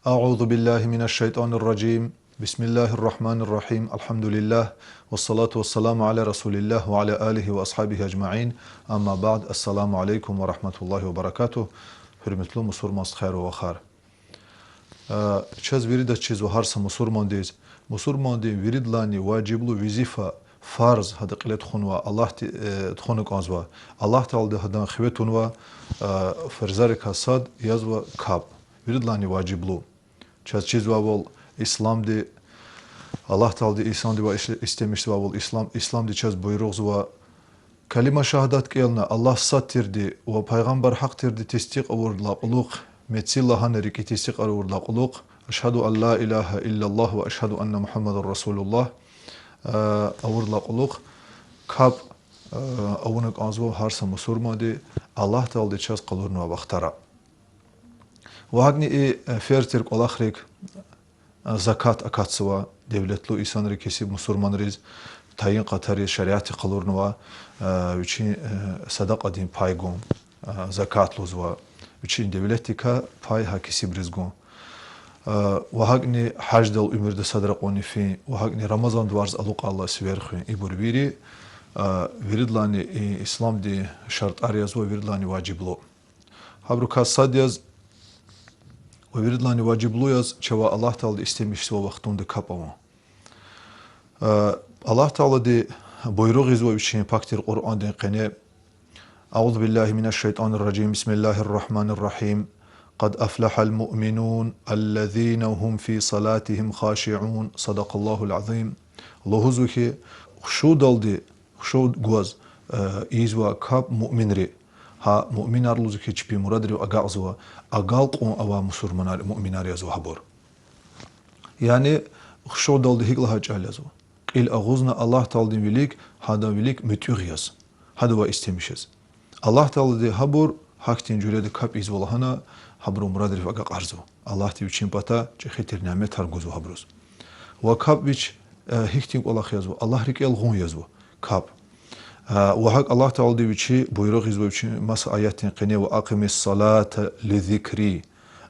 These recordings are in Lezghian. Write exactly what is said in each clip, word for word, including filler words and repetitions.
أعوذ بالله من الشيطان الرجيم. بسم الله الرحمن الرحيم. الحمد لله. والصلاة والسلام على رسول الله وعلى آله وأصحابه أجمعين. أما بعد. السلام عليكم ورحمة الله وبركاته. Гьуьрметлу мусурман стхаяр ва вахар. Э, чаз виридаз чизва гьар са мусурмандиз, мусурмандин виридалайни важиблу везифа, фарз гьада кьиле тухванва, Аллагьди, э, тухвана кӀанзава. Аллагь Таалади гьадан хиве тунва, э, фарзарикай сад язва капӀ. Виридалайни важиблу. Чаз чизвайвал, исламди, Аллагь Таалади инсандивай ис-, истемишзавайвал, ислам, исламди чаз буйругъзава, калима шагьадат кӀелна, Аллагь сад тирди ва пайгъамбар гьахъ тирди тестикь авурдалай кьулухъ, меци лагьана рикӀи тестикь авурдалай кьулухъ, أشهد أن لا إله إلا الله وأشهد أن محمدا رسول الله, э, авурдалай кьулухъ, капӀ, э, авуна кӀанзава гьар са мусурманди, Аллагь Таалади чаз къалурнавай вахтара. Ва гьакӀни и, э, ферз тир кӀвалахрик, э, закат акатзава, девлетлу инсанри кесиб мусурманриз, тайин къатариз шариатди къалурнава, э, вичин, э, садакьадин пай гун, э, закат лугьузва, вичин девлетдикай пай гьа кесибриз гун. Э, ва гьакӀни гьаждал уьмуьрда садра кьванни фин, ва гьакӀни Рамазан варз алукьайла сивер хуьн, ибур вири, э, виридалайни и исламдин шартӀар язва, виридалайни важиблу. Гьабурукай сад яз ва виридалайни важиблу яз чавай Аллагь Таалади истемишзавай вахтунда капӀ авун. Э, Аллагь Таалади буйругъзава вичин пак тир Къуръандин къене: أعوذ بالله من الشيطان الرجيم. بسم الله الرحمن الرحيم. قد أفلح المؤمنون الذين هم في صلاتهم خاشعون. صدق الله العظيم. Лугьузва хьи, хушудалди, хушуд гваз, э, ийизвай капӀ муъминри. Гьа муъминар лугьузва хьи, чпин мурадрив агакьзава, агалкьун авай мусурманар, муъминар язва гьабур. Яни хушудалди гьикӀ лагьай чӀал язва? Кьил агъузна Аллагь Тааладин вилик, гьадан вилик муьтӀуьгъ яз, гьадавай истемишиз. Аллагь Таалади гьабур гьахьтин жуьреда капӀ ийизва лагьана, гьабурун мурадрив агакьарзава. Аллагьди вичин патай чӀехи тир няметар гузва гьабуруз. Ва капӀ вич, э, гьихьтин кӀвалах язва? Аллагь рикӀел гъун язва капӀ. Э, ва гьакӀ Аллагь Таалади вичи буйругъзава вичин маса аятдин къене: وأقم الصلاة لذكري.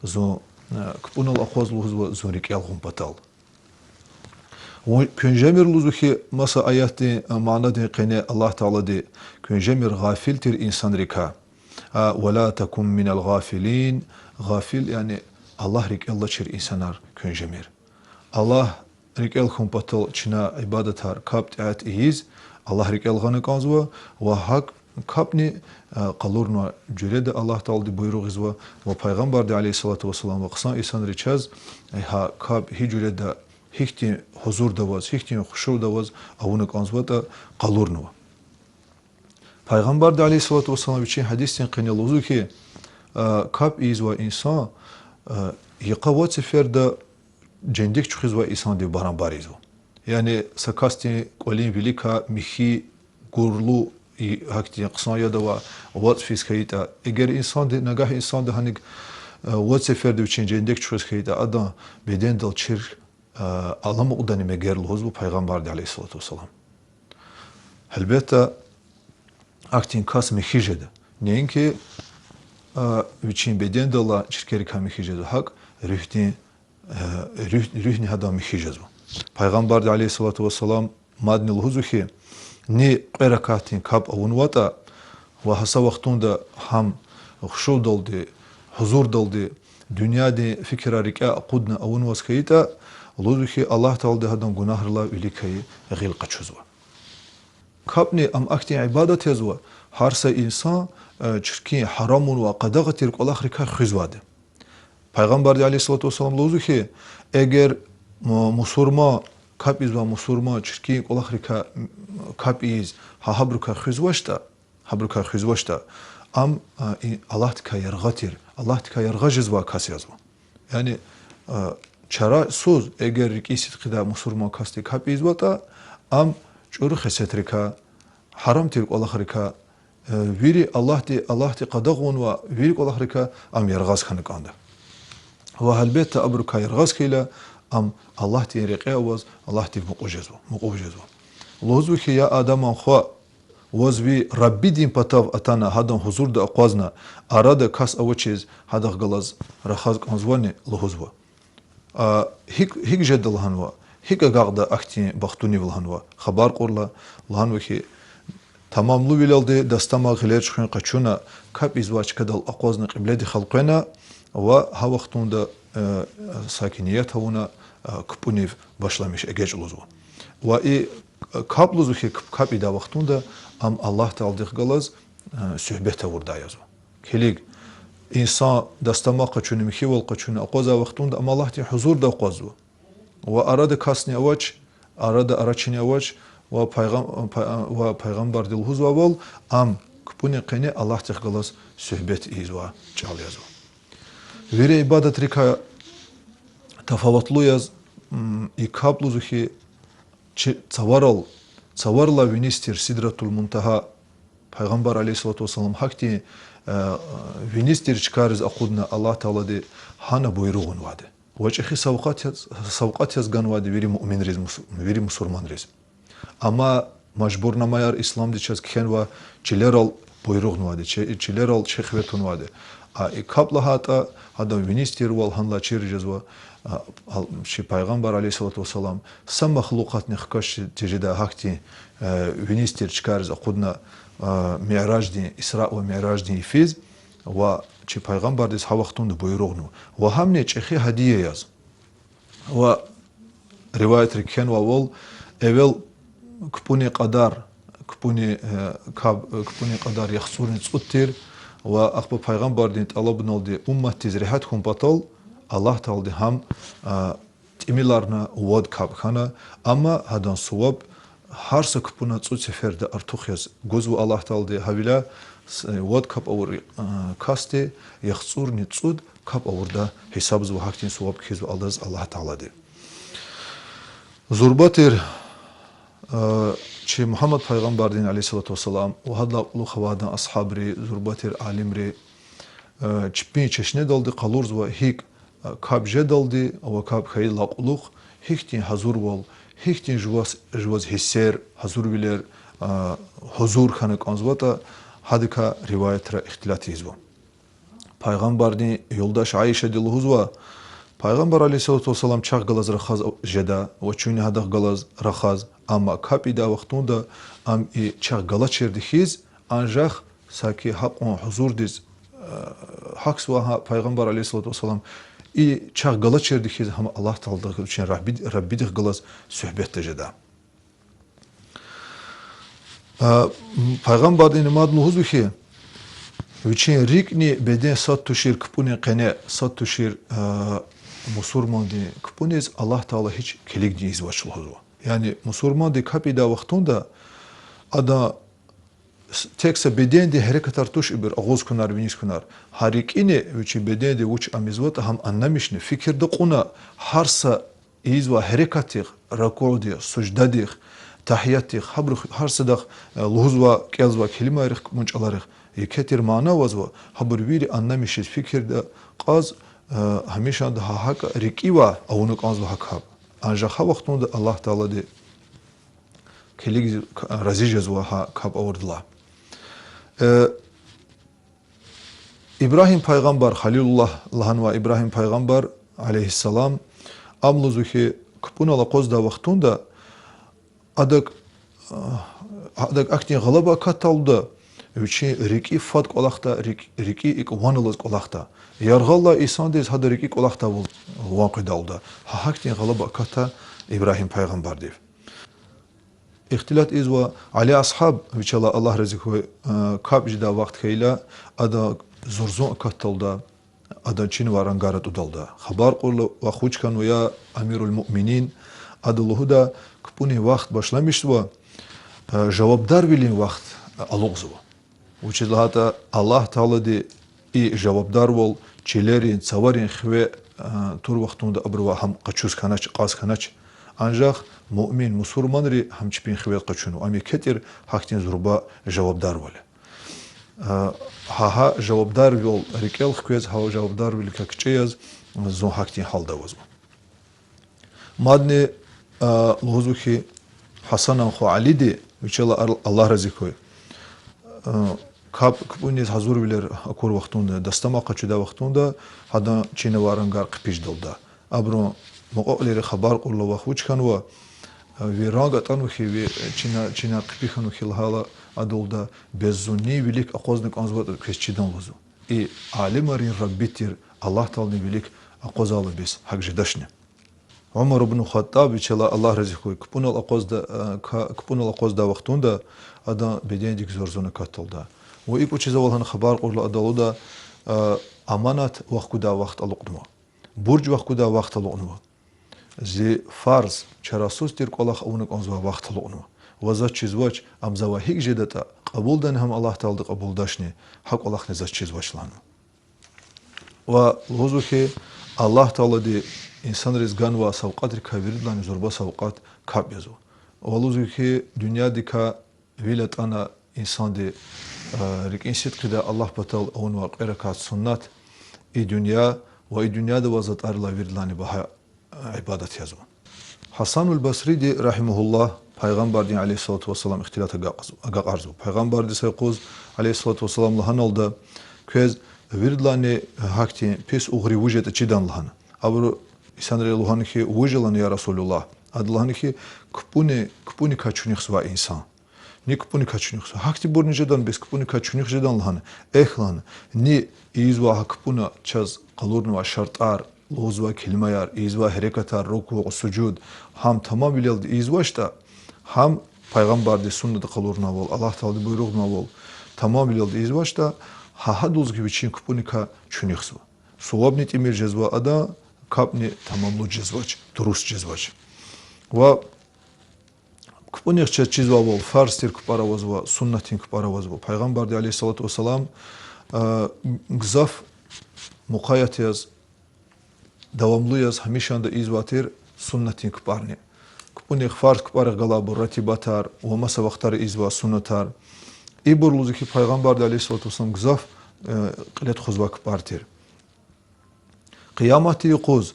Зун, э, кпӀунал акъваз лугьузва зун рикӀел гъун патал. Ва куьн жемир лугьузва хьи, маса аятдин, э, манадин къене Аллагь Таалади, куьн жемир гъафил тир инсанрикай. А, ولا تكن من الغافلين. Гъафил, яни Аллагь рикӀел алачир инсанар куьн жемир. Аллагь рикӀел хьун патал чна ибадатар, капӀ-тӀеат ийиз, Аллагь рикӀел гъана кӀанзава, ва гьакӀ капӀни, а, къалурнавай жуьреда Аллагь Таалади буйругъзава, ва Пайгъамбарди, عليه الصلاة والسلام, ва хъсан инсанри чаз, э, гьа капӀ гьи жуьреда, гьихьтин гьузурда аваз, гьихьтин хушуда аваз авуна кӀанзаватӀа къалурнава. Пайгъамбарди, عليه الصلاة والسلام, вичин гьадисдин къене лугьузва хьи, а, капӀ ийизвай инсан, а, йикъа вад сеферда жендек чуьхуьзвай инсандив барамбар ийизва. Яни са касдин кӀвалин виликай михьи, гурлу, и гьахьтин хъсан яд авай вацӀ физ хьайитӀа, эгер инсанди, нагагь инсанди гьаник, а, вад сеферда вичин жендек чуьхуьз хьайитӀа, адан бедендал чирк, а, аламукьдани мегер лугьузва Пайгъамбарди, عليه الصلاة والسلام. Гьелбетда, ахьтин кас михьи жеда. Неинки, а, вичин бедендал алай чиркерикай михьи жезва, гьакӀ руьгьдин, а, руьгь-, руьгьни гьадан михьи жезва. Пайгъамбарди, عليه الصلاة والسلام, мадни лугьузва хьи, ни кьве ракатдин капӀ авунватӀа ва гьа са вахтунда гьам хушудалди, гьузурдалди, дуьньядин фикирар рикӀяй акъудна авунваз хьайитӀа, лугьузва хьи, Аллагь Таалади гьадан гунагьрилай виликай гъил къачузва. КапӀни ам ахьтин ибадат язва, гьар са инсан, э, чиркин, гьарамвал ва къадагъа тир кӀвалахрикай хуьзвайди. Пайгъамбарди, عليه الصلاة والسلام, лугьузва хьи, эгер, м-, мусурман, капӀ ийизвай мусурман чиркин кӀвалахрикай, м-, капӀ ийиз, гьа гьабурукай хуьзвачтӀа, гьабурукай хуьзвачтӀа, ам, а, и Аллагьдикай яргъа тир, Аллагьдикай яргъа жезвай кас язва. Яни, а, чарасуз, эгер рикӀи сидкьидай мусурман касди капӀ ийизватӀа, ам чӀуру хесетрикай, гьарам тир кӀвалахрикай, э, вири Аллагьди, Аллагьди къадагъа авунвай вири кӀвалахрикай ам яргъаз хьана кӀанда. Ва гьелбетда, абурукай яргъаз хьайила, ам Аллагьдин рекье аваз, Аллагьдив мукьув жезва, мукьув жезва. Лугьузва хьи, я Адаман хва, ваз ви Раббидин патав атана, гьадан гьузурда акъвазна, арада кас авачиз гьадахъ галаз рахаз кӀанзавани, лугьузва. А, гьикӀ, гьикӀ жеда лагьанва, гьикӀ агакьда ахьтин бахтунив лагьанва, хабар кьурла, лагьанва хьи, тамамлувилелди дастамаз гъилер чуьхуьн къачуна, капӀ ийизвай чкадал акъвазна кьибледихъ элкъвена ва гьа вахтунда, э, саки ният авуна, э, кпӀунив башламиш эгечӀ лугьузва. Ва и капӀ лугьузва хьи, кап-, капӀ ийидай вахтунда ам Аллагь Тааладихъ галаз, э, суьгьбет авурдай язва. Килиг, инсан дастамаз къачуна, михьивал къачуна акъвазай вахтунда ам Аллагьдин гьузурда акъвазва. Ва арада касни авач, арада арачини авач, ва пайгъам-, пай-, ва пайгъамбарди лугьузвайвал, ам кпӀунин къене Аллагьдихъ галаз суьгьбет ийизвай чӀал язва. Вири ибадатрикай тафаватлу яз, м, и капӀ лугьузва хьи, чи-, цаварал, цаварилай виниз тир Сидратул Мунтагьа, Пайгъамбар عليه الصلاة والسلام гьахьтин, э, виниз тир чкайриз акъудна Аллагь Таалади гьана буйругъ авунвайди. Ва чӀехи савкьват яз, савкьват яз ганвайди вири муъминриз, мус-, вири мусурманриз. Амма мажбурнамаяр исламди чаз кхьенвай чилерал буйругънавайди, чи-, чилерал чи хиве тунвайди. А и капӀ лагьайтӀа, гьадан виниз тирвал гьанлай чир жезва, а, ал-, чи Пайгъамбар عليه الصلاة والسلام са махлукъатни хкаж тежедай гьахьтин, э, виниз тир чкайриз акъудна, э, Миъраждин, Исраъ ва Миъраждин йифиз, ва чи Пайгъамбардиз гьа вахтунда буйругънава. Ва гьамни чӀехи гьадия яз. Ва риваятри кхьенвайвал, эвел кпӀунин кьадар, кпӀунин, э, кап-, кпӀунин кьадар яхцӀурни цӀуд тир, ва ахпа Пайгъамбардин тӀалабуналди умматдиз регьят хьун патал Аллагь Таалади гьам, э, тӀимиларна вад капӀ хьана, амма гьадан суваб гьар са кпӀуна цӀуд сеферда артух яз гузва Аллагь Таалади, гьавиляй с-, вад капӀ авур, э, касди яхцӀурни цӀуд капӀ авурда гьисабзава, гьахьтин суваб кхьизва адаз Аллагь Таалади. Зурба тир, э, чи Мугьаммад пайгъамбардин عليه الصلاة والسلام ва гьадалай кьулухъ авайдан асгьабри, зурба тир алимри, э, чпин чешнедалди къалурзава гьикӀ, э, капӀ жедалди ва капӀ хьайидалай кьулухъ гьихьтин гьазурвал, гьихьтин жуваз, жуваз гьиссер, гьазурвилер, э, гьазур хьана кӀанзаватӀа, гьадакай риваятра ихтилат ийизва. Пайгъамбардин юлдаш Аишади лугьузва, Пайгъамбар عليه الصلاة والسلام чахъ галаз рахаз жеда ва чунни гьадахъ галаз рахаз, амма капӀ ийидай вахтунда ам и чахъ галачирди хьиз, анжах саки гьакьван гьузурдиз, э, гьахьзава гьа Пайгъамбар عليه الصلاة والسلام, и чахъ галачирди хьиз гьам Аллагь Тааладихъ, вичин Рабби-, Раббидихъ галаз суьгьбетда жеда. А, м, Пайгъамбардини мад лугьузва хьи, вичин рикӀни беден сад тушир кпӀунин къене, сад тушир, а, мусурмандин кпӀуниз Аллагь Таала гьич килигни ийизвач лугьузва. Яни мусурманди капӀ ийидай вахтунда адан с-, тек са бедендин гьерекатар туш ибур, агъуз хьунар, виниз хьунар. Гьа рикӀини вичин беденди вуч ам ийизватӀа, гьам аннамишна, фикирда кьуна, гьар са ийизвай гьерекатдихъ, ракуъдихъ, суждадихъ, тагьиятдихъ, гьабурухъ гьар садахъ, э, лугьузвай, кӀелзавай келимайрихъ, кпӀун чӀаларихъ еке тир мана авазва, гьабур вири аннамишиз фикирда кьаз, э, гьамишанда гьа гьакӀ рикӀивай авуна кӀанзава гьа капӀ. Анжах гьа вахтунда Аллагь Таалади килигиз, рази жезва гьа капӀ авурдалай. Э, Ибрагьим пайгъамбар, Халилуллагь лагьанвай Ибрагьим пайгъамбар, عليه السلام, ам лугьузва хьи, кпӀунал акъваздай вахтунда адак, адак ахьтин гъалаба акатдалда, вичин рикӀи фад кӀвалахда, рикӀ-, рикӀи икӀ ван алаз кӀвалахда. Яргъаллай инсандиз гьадан рикӀи кӀвалахдайвал ван къведалда. Гьа гьахьтин гъалаба акатда Ибрагьим пайгъамбардив. Ихтилат ийизва, Али асгьаб, вичелай Аллагь рази хьуй, э, капӀ жедай вахт хьайила, ада зурзун акатдалда, адан чинавай рангар атӀудалда. Хабар кьурла вахъ вуч хьанва, я Амируль-муъминин, ада лугьуда, кпӀунин вахт башламишзава, э, жавабдарвилин вахт алукьзава. Вучиз лагьайтӀа Аллагь Таалади и жавабдарвал чилерин, цаварин хиве, э, тур вахтунда абурувай гьам къачуз хьанач, кьаз хьанач. Анжах муъмин, мусурманри гьам чпин хиве къачунва. Ам еке тир гьахьтин зурба жавабдарвал я. Э, гьа, гьа жавабдарвал рикӀел хквез, гьа жавабдарвиликай кичӀе яз, зун гьахьтин гьалда авазва. Мадни, а, лугьузва хьи, Гьасанан хва Алиди, вичелай Ал-, Аллагь рази хьуй, а, кап-, кпӀуниз гьазурвилер акур вахтунда, дастамаз къачудай вахтунда, гьадан чинавай рангар хъипиждалда. Абурун мукьва-кьилийри хабар кьурла: вахъ вуч хьанва, ви ранг атӀанва хьи, ви чина, чина хъипи хьанва хьи лагьайла, адалда беззунни вилик акъвазна кӀанзаватӀа квез чидан лугьузва. И алимрин Рабби тир Аллагь Тааладин вилик акъвазайла бес гьакӀ жедачни. Умар ибн Хаттаб, вичелай Аллагь рази хьуй, кпӀунал акъвазда, э, ка-, кпӀунал акъваздай вахтунда адан бедендик зурзун акатдалда. Ва икӀ вучиз ава лагьана хабар кьурла, адалда, э, аманат вахкудай вахт алукьнава. Бурж вахкудай вахт алукьнава. Зи фарз, чарасуз тир кӀвалах авуна кӀанзавай вахт алукьнава. Ва заз чизвач, ам завай гьикӀ жедатӀа, кьабулдани гьам Аллагь Таалади кьабулдачни, гьа кӀвалахни заз чизвач лагьана. Ва лугьузва хьи, Аллагь Таалади инсанриз ганвай савкьватрикай виридалайни зурба савкьват капӀ язва. Ва лугьузва хьи, дуьньядикай вил атӀана инсанди, э, рикӀин сидкьидай Аллагь патал авунвай кьве ракат суннат и дуьнья ва и дуьньяда авай затӀарилай виридалайни багьа ибадат язва. Гьасанул Басриди, рагьимагьуллагь, Пайгъамбардин, عليه الصلاة والسلام, ихтилат агакьарзва. Агакьарзва. Пайгъамбарди са юкъуз, عليه الصلاة والسلام, лагьаналда: квез виридалайни гьахьтин пис угъри вуж ятӀа чидан лагьана. Абуру инсанри лугьана хьи: вуж я лагьана, я Расулуллагь? Ада лагьана хьи: кпӀуни, кпӀуникай чуьнуьхзавай инсан. Ни кпӀуникай чуьнуьхзава? Гьахьтинбурни жедан, бес кпӀуникай чуьнуьх жедан лагьана. Эхь лагьана, ни ийизвай гьа кпӀуна чаз къалурнавай шартӀар, лугьузвай келимаяр, ийизвай гьерекатар, рукуъ, сужуд, гьам тамамвилелди ийизвачтӀа, гьам Пайгъамбардин суннада къалурнавайвал, Аллагь Таалади буйругънавайвал тамамвилелди ийизвачтӀа, гьа гьадалзги вичин кпӀуникай чуьнуьхзава. Сувабни тӀимил жезва адан, капӀни тамамлу жезвач, дуруст жезвач. Ва кпӀунихъ чаз чизвайвал, фарз тир кпӀар авазва, суннатдин кпӀар авазва. Пайгъамбарди, عليه الصلاة والسلام, а, гзаф мукъаят яз, давамлу яз гьамишанда ийизвай тир суннатдин кпӀарни. КпӀунихъ, фарз кпӀарихъ галайбур, ратибатар ва маса вахтара ийизвай суннатар. Ибур лугьузва хьи, Пайгъамбарди, عليه الصلاة والسلام, гзаф, э, кьиле тухузвай кпӀар тир. Къияматдин юкъуз,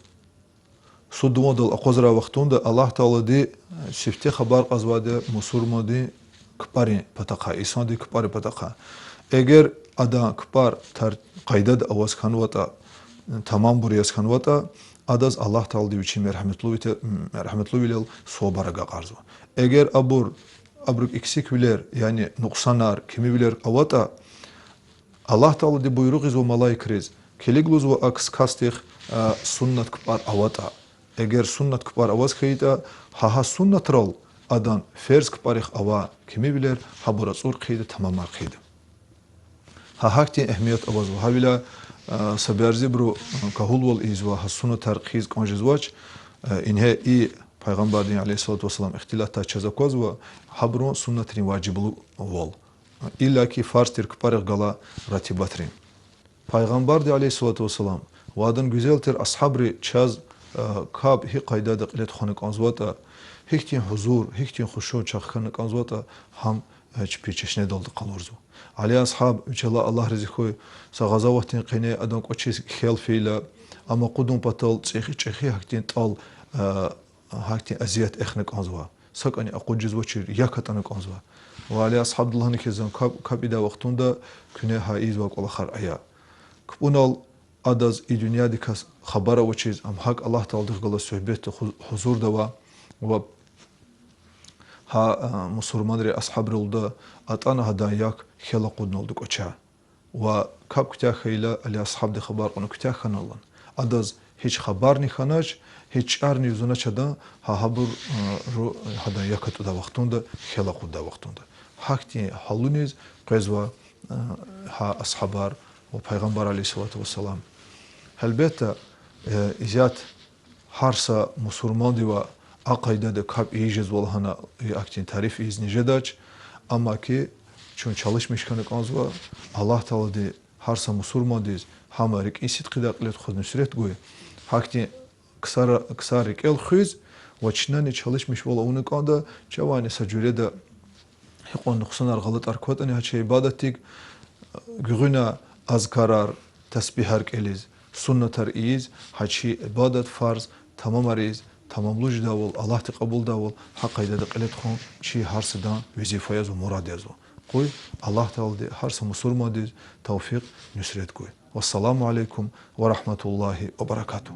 суд-дувандал акъвазрай вахтунда Аллагь Таалади сифте хабар кьазвайди я мусурмандин кпӀарин патахъай, инсандин кпӀарин патахъай. Эгер адан кпӀар тар-, къайдада аваз хьанватӀа, тамамбур яз хьанватӀа, адаз Аллагь Таалади вичин мергьяматлуви-, мергьяматлувилел сувабар агакьарзава. Эгер абур, абурук эксиквилер, яни нукьсанар, кимивилер аватӀа, Аллагь Таалади буйругъ ийизва малаикриз: килиг, лугьузва, а кас-, касдихъ, а, суннат кпӀар аватӀа. Эгер суннат кпӀар аваз хьайитӀа, гьа, гьа суннатрал адан ферз кпӀарихъ авай кимивилер гьабур ацӀур хъийида, тамамар хъийида. Гьа гьахьтин эгьмият авазва. Гьавиляй, а, са бязибуру, а, кагьулвал ийизва, гьа суннатар хъийиз кӀан жезвач, а, ингье и Пайгъамбардин, عليه الصلاة والسلام, ихтилатдай чаз аквазва гьабурун суннатрин важиблувал. Иллаки фарз тир кпӀарихъ галай ратибатрин. Пайгъамбарди, عليه الصلاة والسلام, ва адан гуьзел тир асгьабри чаз, а, капӀ гьи къайдада кьиле тухвана кӀанзаватӀа, гьихьтин гьузур, гьихьтин хушу чахъ хьана кӀанзаватӀа, гьам, а, чпи чешнедалди къалурзава. Али асгьаб, вичелай Аллагь рази хьуй, са гъазаватдин къене адан кӀвачиз хел фейила, ам акъудун патал цӀи-, чӀехи гьахьтин тӀал, а, гьахьтин азият эхна кӀанзава. СакӀани акъуд жезвачир, як атӀана кӀанзава. Ва Али асгьабди лагьана хьи, зун капӀ, капӀ ийидай вахтунда куьне гьа ийизвай кӀвалахар ая. КпӀунал адаз и дуьньядикай хабар авачиз, ам гьакӀ Аллагь Тааладихъ галаз суьгьбетда, гьу-, гьузурда ава, ва гьа, а, мусурманрин асгьабри лугьуда, атӀана гьадан як хел акъудна лугьуда кӀвача. Ва капӀ куьтягь хьайила, Али асгьабди хабар кьуна куьтягь хьана лагьана. Адаз гьич хабарни хьанач, гьич чӀарни юзунач адан, гьа гьабур, а, ру-, гьадан як атӀудай вахтунда, хел акъуддай вахтунда. Гьахьтин гьалуниз къвезва, а, гьа асгьабар ва Пайгъамбар, عليه الصلاة والسلام. Гьелбетда, э, исятда гьар са мусурмандивай а къайдада капӀ ийиз жезва лагьана, и ахьтин тариф ийизни жедач, амма ки чун чалишмиш хьана кӀанзава, Аллагь Таалади гьар са мусурмандиз гьам рикӀин сидкьидай кьиле тухуз нуьсрет гуй, гьахьтин ксара-, ксар рикӀел хуьз, ва чнани чалишмишвал авуна кӀанда, чавайни са жуьреда гьикьван нукьсанар, гъалатӀар кватӀани гьа чи ибадатдик, гуьгъуьна азкарар, тасбигьар кӀелиз, суннатар ийиз, гьа чи ибадат, фарз тамамар ийиз, тамамлу жедайвал, Аллагьди кьабулдайвал, гьа къайдада кьиле тухун чи гьар садан везифа язва, мурад язва. Къуй Аллагь Таалади гьар са мусурмандиз тавфикь, нуьсрет гуй. والسلام عليكم ورحمة الله وبركاته.